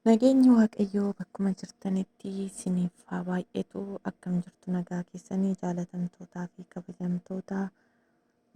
Nageenyi Waaqayyoo bakkuma jirtanitti isiniif haa baay'atu. Akkam jirtu nagaa keessanii jaalatamtootaa fi kabajamtoota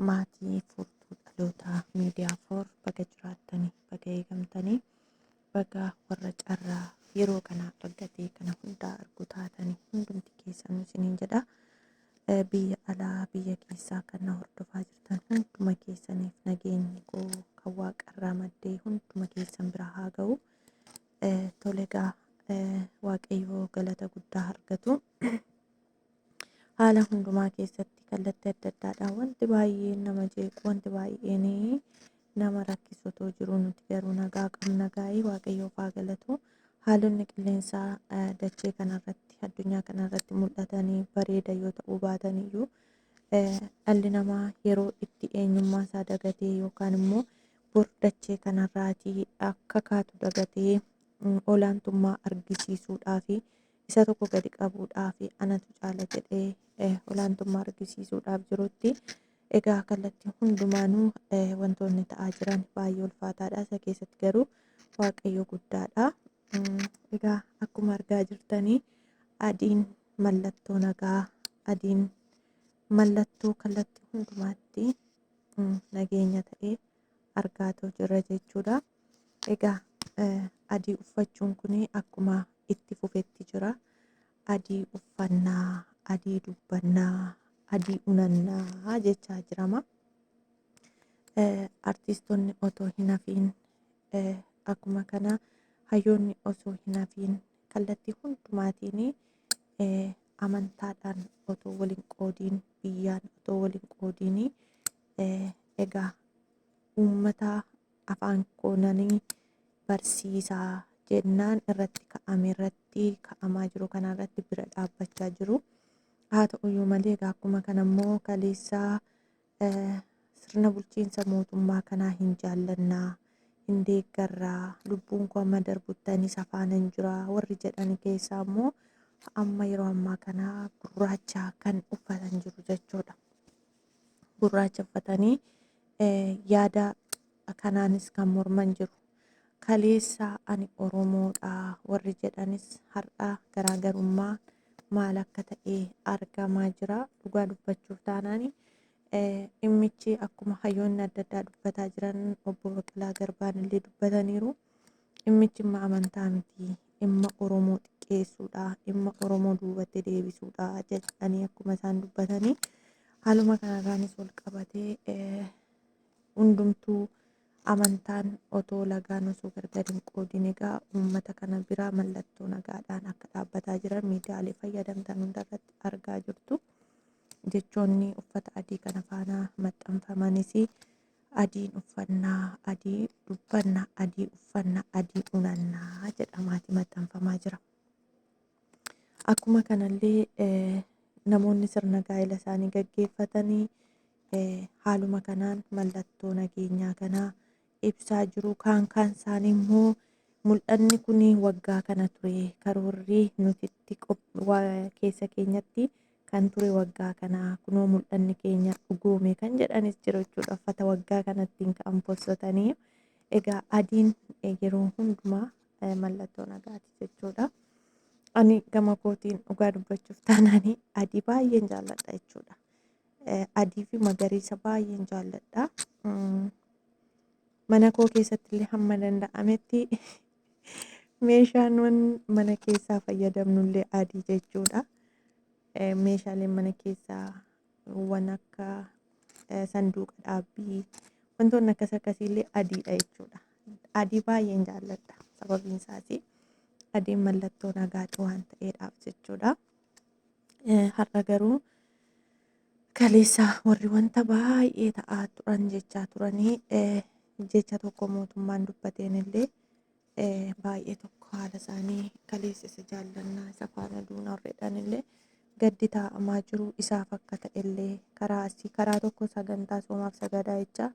maatii furtuu dhalootaa miidiyaa foor baga jiraattanii baga eegamtanii baga warra carraa yeroo kana argatee kana hundaa argu taatanii hundumti keessanuu isiniin jedha. Biyya alaa biyya keessaa kan na hordofaa jirtan hunduma keessaniif nageenyi koo kan waaqarraa maddee hunduma keessan bira haa ga'u. Tole egaa Waaqayyo galata guddaa argatu. Haala hundumaa keessatti kallattii adda addaadhaan wanti baay'een nama jeequ, wanti baay'een nama rakkisu otoo jiruu nuti garuu nagaa qabna gaa'ii Waaqayyoof haa galatu. Haalonni qilleensaa dachee kanarratti addunyaa kanarratti mul'atanii bareeda yoo ta'uu baatan iyyuu dhalli namaa yeroo itti eenyummaa isaa dagatee yookaan immoo bor dachee kanarraatii akka kaatu dagatee olaantummaa argisiisuudhaa fi isa tokko gadi qabuudhaa fi anatu caala jedhee olaantummaa argisiisuudhaaf jirutti egaa kallattii hundumaanuu wantoonni ta'aa jiran baay'ee ulfaataadha. Isa keessatti garuu Waaqayyo guddaadha. Egaa akkuma argaa jirtanii adiin mallattoo nagaa, adiin mallattoo kallattii hundumaatti nageenya ta'e argaatoo jirra jechuudha. Egaa adii uffachuun kun akkuma itti fufetti jira. Adii uffannaa, adii dubbannaa, adii unannaa jechaa jirama. Artiistonni otoo hin hafiin akkuma kana hayyoonni osoo hin hafiin kallattii hundumaatiin amantaadhaan otoo wal hin qoodiin biyyaan otoo wal hin qoodiin egaa uummata afaan koonanii barsiisaa jennaan irratti ka'ame irratti ka'amaa jiru kana irratti bira dhaabbachaa jiru. Haa ta'uyyuu malee egaa akkuma kana immoo kaleessaa Sirna bulchiinsa mootummaa kanaa hin jaallanna, hin deeggarra, lubbuun koo amma darbutti ani isa faanan jira warri jedhan keessaa immoo amma yeroo ammaa kana gurraacha kan uffatan jiru jechuudha. Gurraacha uffatanii yaada kanaanis kan morman jiru. Kaleessa ani Oromoodha warri jedhanis har'a garaagarummaa maal akka ta'e argamaa jira. Dhugaa dubbachuuf taanaan dhimmichi akkuma hayyoonni adda addaa dubbataa jiran obbo Baqqalaa Garbaan illee dubbataniiru. Dhimmichi dhimma amantaa miti, dhimma Oromoo xiqqeessuudha, dhimma Oromoo duubatti deebisuudha jedhanii akkuma isaan dubbatanii haaluma kanarraanis wal qabatee hundumtuu amantaan otoo lagaan osoo gargar hin qoodin egaa uummata kana bira mallattoo nagaadhaan akka dhaabbataa jiran miidiyaalee fayyadamtan hundarratti argaa jirtu. Jechoonni uffata adii kana faana maxxanfamanis adiin uffannaa, adii dubbanna, adii uffanna, adii unannaa jedhamaati maxxanfamaa jira. Akkuma kanallee namoonni sirna gaa'ela isaanii gaggeeffatanii haaluma kanaan mallattoo nageenyaa kanaa ibsaa jiru. Kaan kaan isaanii immoo mul'anni kun waggaa kana ture karoorri nuti itti keessa keenyatti kan ture waggaa kana kunoo mul'anni keenya dhugoome kan jedhanis jiru jechuudha. Uffata waggaa kanattiin ka'an possotanii. Egaa adiin yeroo hundumaa mallattoo nagaati jechuudha. Ani gama kootiin dhugaa dubbachuuf taanaan adii baay'een jaalladha jechuudha. Adii fi magariisa baay'een jaalladha. Mana koo keessatti illee hamma danda'ametti meeshaan mana keessaa fayyadamnu illee adii jechuudha. Meeshaaleen mana keessaa waan akka sanduuqa dhaabbii wantoonni akkas akkasiillee adiidha jechuudha. Adii baay'een jaalladha. Sababiin isaas adiin mallattoo nagaati waan ta'eedhaaf jechuudha. Har'a garuu kaleessa warri wanta baay'ee ta'aa turan jechaa turanii jecha tokko mootummaan dubbateen illee baay'ee tokko haala isaanii kaleessa isa jaallannaa isa faana duuna warreedhaan illee gaddi taa'amaa jiru isaaf akka ta'ellee karaa asii karaa tokko sagantaa soomaaf sagadaa jechaa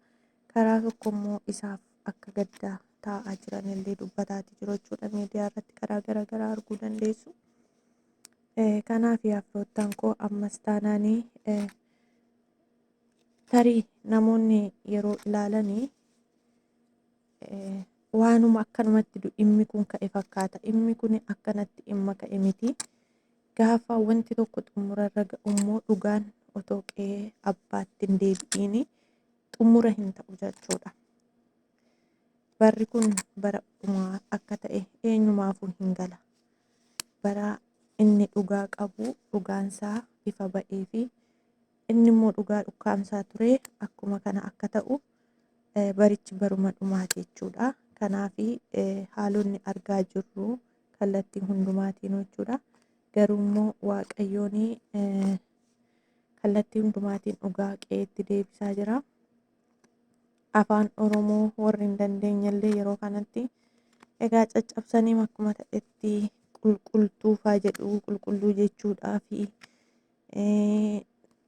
karaa tokko immoo isaaf akka gadda taa'aa jiran illee dubbataati jiru jechuudha miidiyaa irratti karaa garaagaraa arguu dandeessu. Kanaaf yaa firoottan koo ammas taanaanii tarii namoonni yeroo ilaalanii Waanuma akkanumatti dhimmi kun ka'e fakkaata. Dhimmi kun akkanatti dhimma ka'e miti. Gaafa wanti tokko xumurarra ga'u immoo dhugaan otoo qe'ee abbaatti hin deebi'iin xumura hin ta'u jechuudha. Barri kun bara dhumaa akka ta'e eenyumaafuu hin gala. Bara inni dhugaa qabu dhugaansaa ifa ba'ee fi inni immoo dhugaa dhukkaamsaa ture akkuma kana akka ta'u barichi baruma dhumaati jechuudha. Kanaaf haalonni argaa jirru kallattii hundumaatiin jechuudha. Garuu immoo Waaqayyoon kallattii hundumaatiin dhugaa qe'eetti deebisaa jira. Afaan Oromoo warri hin dandeenyellee yeroo kanatti egaa caccabsanii akkuma ta'etti qulqultuufaa jedhu qulqulluu jechuudhaa fi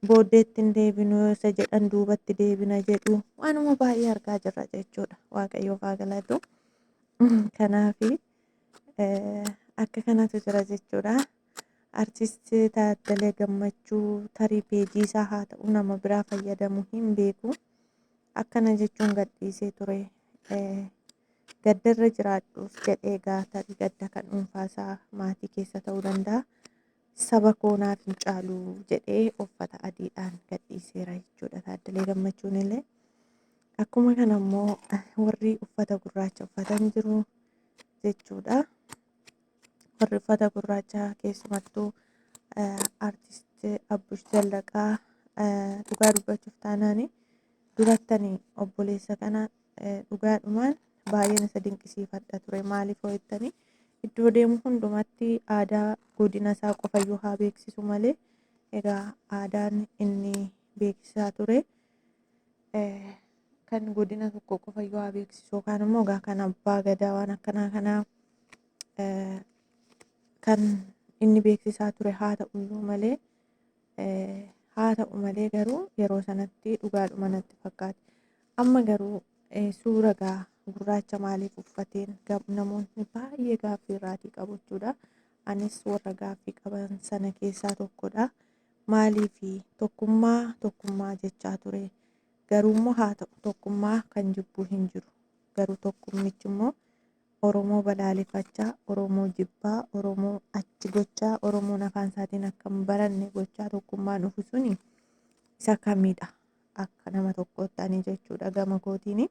booddeetti hin deebinu isa jedhan duubatti deebina jedhu waanuma baay'ee argaa jirra jechuudha. Waaqayyoof haa galatu. Kanaaf akka kanatu jira jechuudha. Artist Taaddalee Gammachuu tarii peejii isaa haa ta'u nama biraa fayyadamu hin beeku. Akkana jechuun gadhiisee ture. Gaddarra jiraadhuus jedhee egaa tarii gadda kan dhuunfaasaa maatii keessa ta'uu danda'a. Saba koo naaf hin caalu jedhee uffata adiidhaan gadhiiseera jechuudha Taaddalee Gammachuun illee. Akkuma kana immoo warri uffata gurraacha uffatan jiru jechuudha. Warri uffata gurraacha keessumattuu artist Abbush Zallaqaa dhugaa dubbachuuf taanaani durattani obboleessa kana dhugaadhumaan baay'een isa dinqisiifadha ture. Maaliif hoo jettanii iddoo deemu hundumatti aadaa godina isaa qofayyuu haa beeksisu malee egaa aadaan inni beeksisaa ture kan godina tokko qofayyuu haa beeksisu yookaan immoo egaa kan abbaa gadaa waan akkanaa kanaa kan inni beeksisaa ture haa ta'uyyuu malee haa ta'u malee garuu yeroo sanatti dhugaadhuma natti fakkaate. Amma garuu suura gaa gurraacha maaliif uffateen namoonni baay'ee gaaffii irraatii qabu jechuudha. Anis warra gaaffii qaban sana keessaa tokkodha. Maaliif tokkummaa tokkummaa jechaa ture. Garuu immoo haa ta'u tokkummaa kan jibbu hin jiru. Garuu tokkummichi immoo Oromoo balaalefachaa, Oromoo jibbaa, Oromoo achi gochaa, Oromoon afaan isaatiin akka hin baranne gochaa tokkummaan dhufu suni isa kamidha akka nama tokkootti ani jechuudha gama kootiini.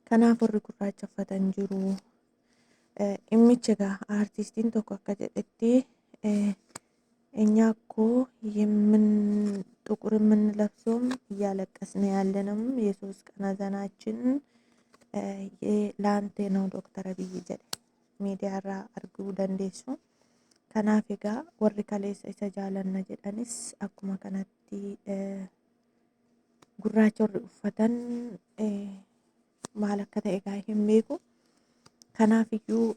Kanaaf warri gurraacha uffatan jiru. Dhimmichi egaa aartistiin tokko akka jedhetti እኛ እኮ የምን ጥቁር የምንለብሰውም እያለቀስን ያለንም የሶስት ቀን ሀዘናችን ለአንተ ነው ዶክተር አብይ jedhe miidiyaarraa arguu dandeessu. Kanaaf egaa warri kaleessa isa jaalanna jedhanis akkuma kanatti gurraacha warri uffatan maal akka ta'e egaa hin beeku. Kanaaf iyyuu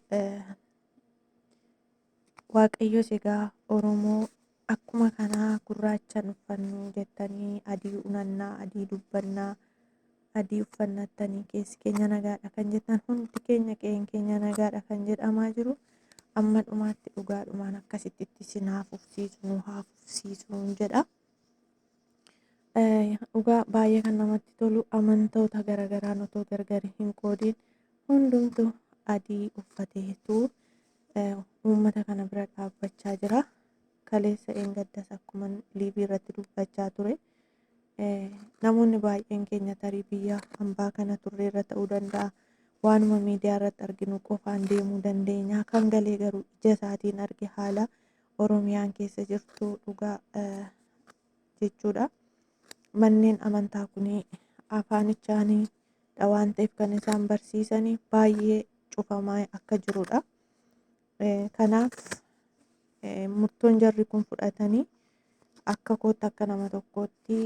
Waaqayyos egaa Oromoo akkuma kanaa gurraacha hin uffannu jettanii adii unannaa, adii dubbannaa, adii uffannattanii keessi keenya nagaadha kan jettan hundi keenya qe'een keenya nagaadha kan jedhamaa jiru amma dhumaatti dhugaadhumaan akkasitti itti isin haa fufsiisu nu haa fufsiisu jedha. Dhugaa baay'ee kan namatti tolu amantoota garagaraan otoo gargar hin qoodiin hundumtu adii uffateetu uummata kana bira dhaabbachaa jira. Kaleessa eengaddas akkuma liivii irratti dubbachaa ture. Namoonni baay'een keenya tarii biyya hambaa kana turreerra ta'uu danda'a. Waanuma miidiyaa irratti arginu qofaan deemuu dandeenya. Kan galee garuu ija isaatiin arge haala Oromiyaan keessa jirtu dhugaa jechuudha. Manneen amantaa kun afaanichaanidha waan ta'eef kan isaan barsiisan baay'ee cufamaa akka jirudha. Kanaaf murtoon jarri kun fudhatanii akka kootti akka nama tokkootti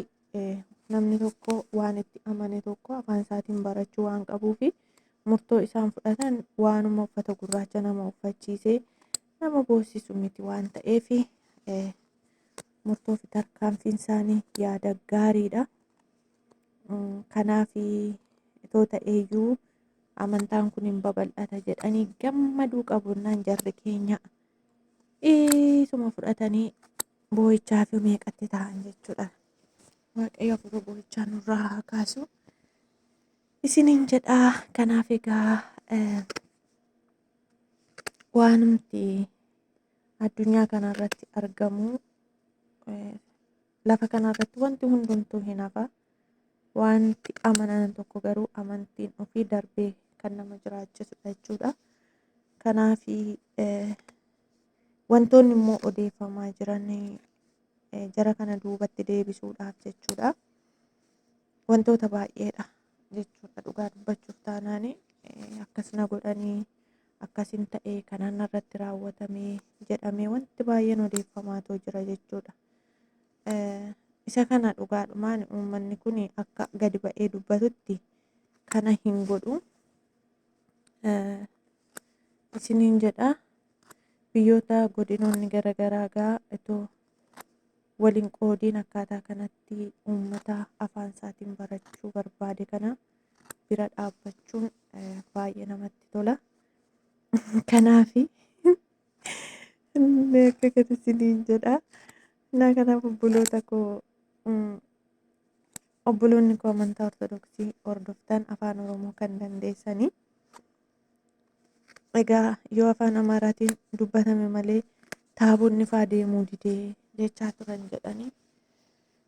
namni tokko waan itti amane tokko afaan isaatiin barachuu waan qabuufi murtoo isaan fudhatan waanuma uffata gurraacha nama uffachiisee nama boossisu miti waan ta'eef murtoo fi tarkaanfiin isaanii yaada gaariidha. Kanaaf itoo ta'eeyyuu amantaan kun hin babal'ata jedhanii gammaduu qabunnaan jarri keenya isuma fudhatanii boo'ichaa fi meeqatti ta'an jechuudha. Waaqayyo hafuura boo'ichaa nurraa haa kaasu. Isiniin jedhaa kanaaf egaa waanumti addunyaa kanarratti argamu lafa kanarratti wanti hundumtuu hin hafa. Wanti amanan tokko garuu amantiin ofii darbee kan nama jiraachisudha jechuudha. Kanaaf wantoonni immoo odeeffamaa jiran jara kana duubatti deebisuudhaaf jechuudha. Wantoota baay'eedha jechuudha dhugaa dubbachuuf taanaan akkas na godhanii akkasin ta'e kanaan narratti raawwatame jedhamee wanti baay'een odeeffamaatoo jira jechuudha. Isa kana dhugaadhumaan uummanni kun akka gadi ba'ee dubbatutti kana hin godhu. Isiniin jedha biyyoota godinoonni garaagaraa gaa itoo waliin qoodiin akkaataa kanatti uummata afaan isaatiin barachuu barbaade kana bira dhaabbachuun baay'ee namatti tola. Kanaaf akka kana isiniin jedha. Innaa kanaaf obboloota koo obboloonni koo amantaa Ortodoksii hordoftan afaan Oromoo kan dandeessanii. Egaa yoo afaan Amaaraatiin dubbatame malee taabonni faa deemuu didee jechaa turan jedhanii.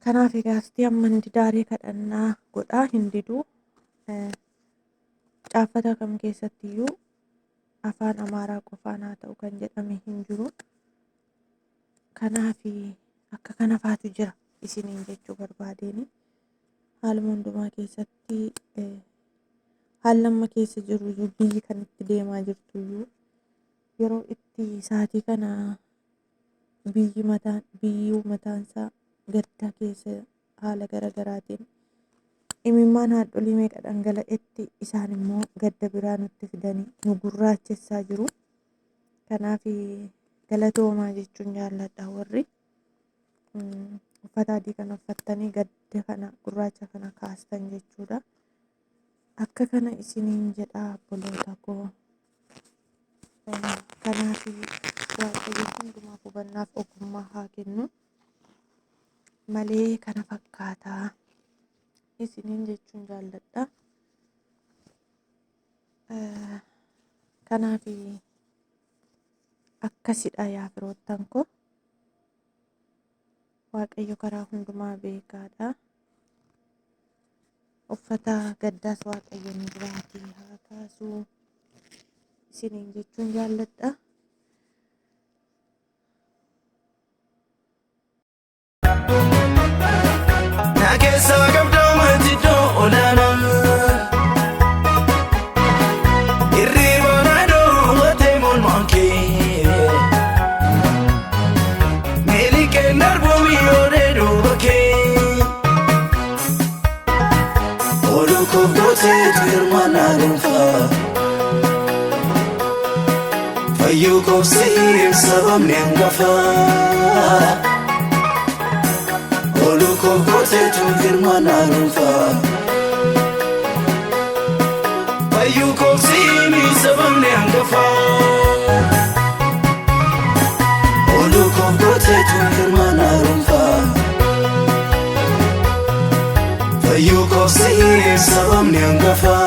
Kanaaf egaa asti amma hin didaaree kadhannaa godhaa hin diduu. Caaffata kam keessattiyyuu afaan Amaaraa qofaan haa ta'u kan jedhame hin jiru. Kanaaf akka kana faatu jira isiniin jechuu barbaadeeni. Haaluma hundumaa keessatti haalli amma keessa jirru iyyuu biyyi kan itti deemaa jirtu iyyuu yeroo itti saatii kana biyyi mataan biyyuu mataansaa gadda keessa haala gara garaatiin imimmaan haadholii meeqa dhangala'etti isaan immoo gadda biraa nutti fidanii nu gurraachessaa jiru. Kanaaf galatoomaa jechuun jaalladha warri uffata adii kana uffattanii gadda kana gurraacha kana kaastan jechuudha. Akka kana isiniin jedha obboloota koo. Kanaaf Waaqayyo hundumaaf hubannaaf ogummaa haa kennu malee kana fakkaataa isiniin jechuun jaalladha. Kanaaf akkasidha yaa firoottan koo. Waaqayyo karaa hundumaa beekaadha. Uffata gaddaas Waaqayyo nu biraatii haa kaasu isiniin jechuun jaalladha. Na keessaa qabdaa wanti iddoo olaanaa. Hirriba na dhoowwatee mormaan kee. Miiliqeen darbuu mi'oonee duuba kee. Oduu koof gooteetu hirmaannaa dhuunfaa. Fayyuu koof siif sababni hangafaa. Oduu koof gooteetu hirmaannaa dhuunfaa. Fayyuu koof siif sababni hangafaa. Oduu koof gooteetu hirmaannaa dhuunfaa. Fayyuu koof siif sababni hangafaa.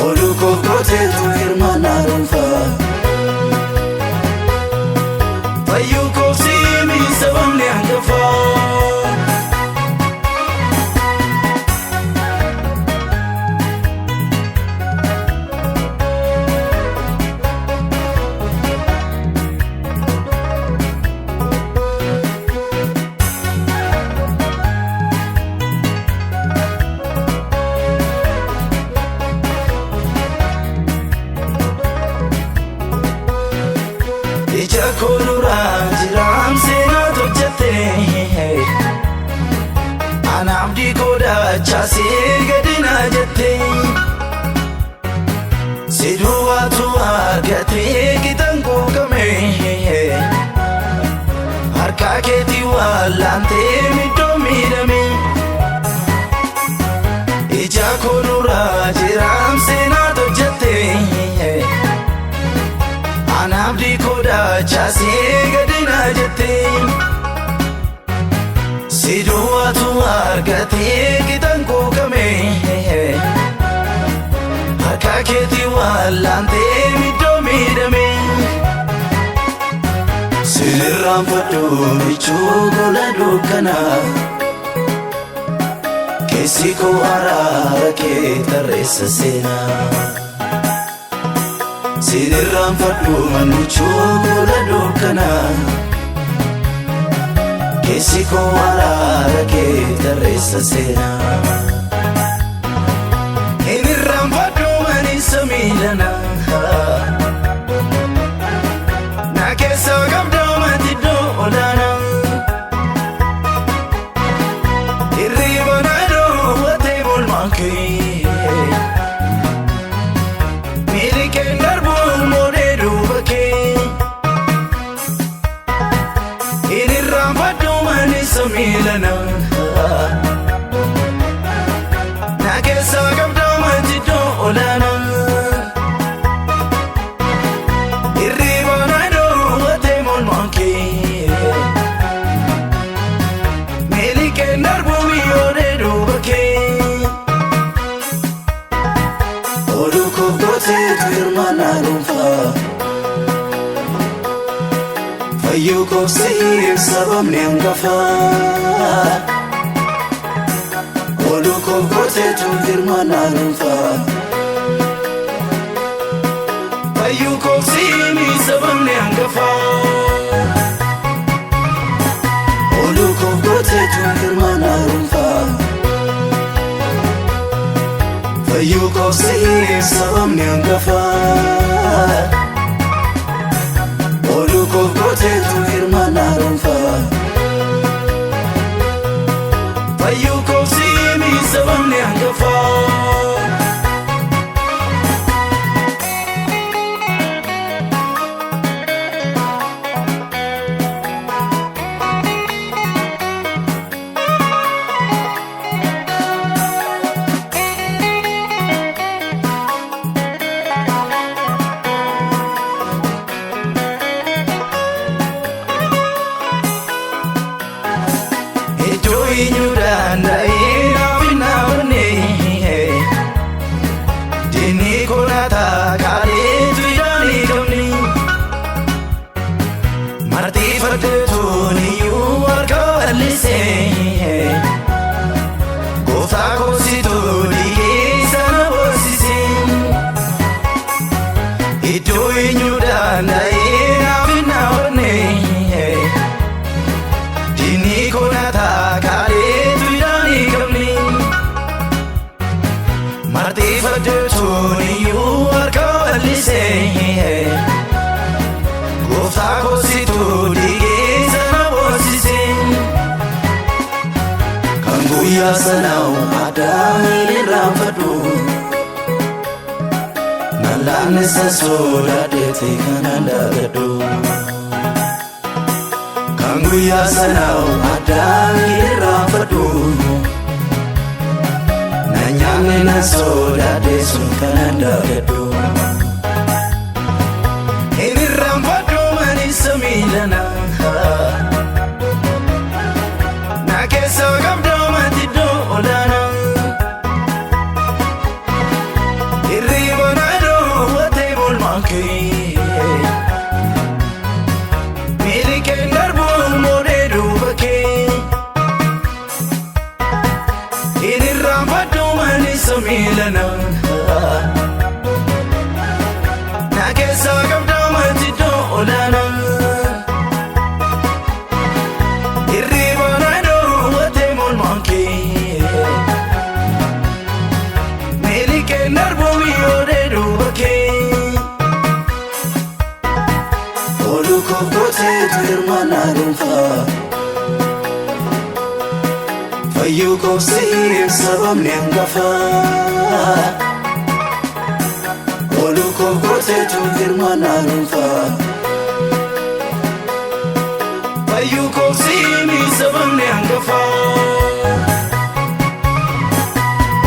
Oduu koof gooteetu hirmaannaa dhuunfaa. Fayyuu koof siif sababni hangafaa. Ija koo duraa jiraam seenaa hojjette. Anaaf diikoo dachaasee gadi na jette. Si duwwaatu argatee qixan quuqame. Harka keetii wallaantee middoo miidhame. Ija koo duraa jiraam seenaa hojjette. Anaaf diikoo dachaasee gadi na jette. Si duwwaatu argatee. Argatee qixan quuqame harka keetii wallaantee middoo miidhame. Sirraanfadhu michuu gola dukkanaa keessi koo araara kee tarreessa seenaa. Sirraanfadhu michuu gola dukkanaa keessi koo araara kee tarreessa seenaa. Hin irraanfadhu maniisa miilanaa na keessa qabdoo matiddoo olaanaa. Hirriba na dhoowwatee bolmaan kee miilikeen darbuun moodee duuba kee. Hin irraanfadhu maniisa miilanaa na keessa qabdoo matiddoo olaanaa. Hirriba na dhoowwatee bolmaan kee miilikeen darbuun moodee duuba kee. Oduu koof gooteetu hirmaannaa dhuunfaa. Fayyuu koof siif sababni hangafaa. Oduu koof gooteetu hirmaannaa dhuunfaa. Fayyuu koof siif sababni hangafaa. Oduu koof gooteetu hirmaannaa dhuunfaa. Fayyuu koof siif sababni hangafaa. Oduu koof gooteetu hirmaannaa dhuunfaa. Fayyuu koof siif sababni hangafaa. Iddoo eenyu danda'ee naaf hin dhaabbanne diinni konaataa kaaleetu ijaan hin qabne marxiifadheetuun iyyuu harka bal'isee gooftaa koosituu dhiigee sana boosise. Iddoo eenyu danda'ee naaf hin dhaabbanne diinni konaataa kaaleetu ijaan hin qabne marxiifadheetuun iyyuu harka bal'isee gooftaa koosituu dhiigee sana boosise. Kan guyyaa sanaa Adaamiin irraanfadhu Nallaanne san sodaadheeti kanan daagadhu. Kan guyyaa sanaa Adaamiin irraanfadhu Na nyaanne nan sodaadhe sun kanan daagadhu. Hin irraanfadhu maniisa miilanaa na keessa qabdoo matiddoo olaanaa. Hirriba na dhoowwatee bolmaan kee miilikeen darbuun moodee duuba kee. Hin irraanfadhu maniisa miilanaa na keessa qabdoo matiddoo olaanaa. Hirriba na dhoowwatee bolmaan kee miilikeen darbuun moodee duuba kee. Oduu koof gooteetu hirmaannaa dhuunfaa. Fayyuu koof siif sababni hangafaa. Oduu koof gooteetu hirmaannaa dhuunfaa. Fayyuu koof siif sababni hangafaa.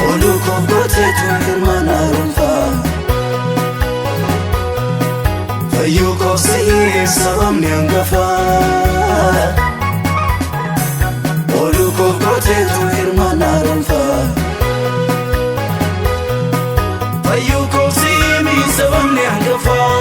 Oduu koof gooteetu hirmaannaa dhuunfaa. Fayyuu koof siif sababni hangafaa. Oduu koof gooteetu hirmaannaa gafaa.